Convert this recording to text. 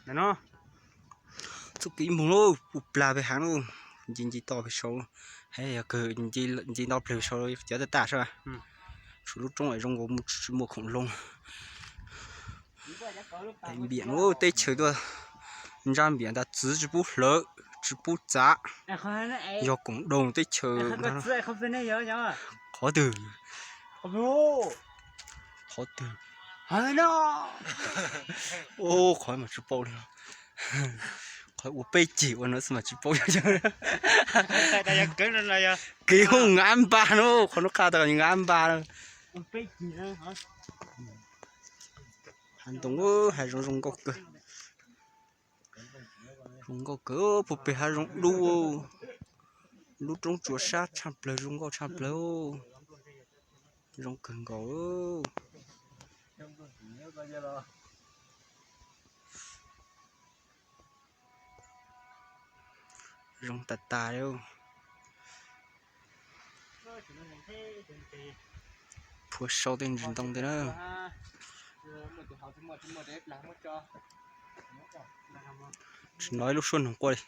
Ntawm no txuj kev mus lauj, puv plag pem hav lauj, nce nce toj pem saud, yog kawg nce nto plag pem saud cov tag tag sab. Tshuav lub roob zoo nkaus tsis muaj khoom loo. Npiam lauj, teb chaws tuaj ntsab npiam tas txwv tsis pub hlawv tsis pub txav, yog koom doog teb chaws ntag. Qhov twg? Qhov twg? Qhov mas tsis paub li. Qhov ua peb ceg ua no xwb mas tsis paub. Kev hu nqa npaj no, qhov no qha tau nqa npaj no. Hav ntoo, hav zoo zoo nkauj kawg. Zoo nkauj kawg, puag pem hav zoov dub, lub roob tsuas sab tshaj plaws, zoo nkauj tshaj plaws, zoo kawg nkaus. Zoo tas tas li. Phua sau tej ntsis ntoo ntawd na. Tsis hnov ib lub suab noog quaj li.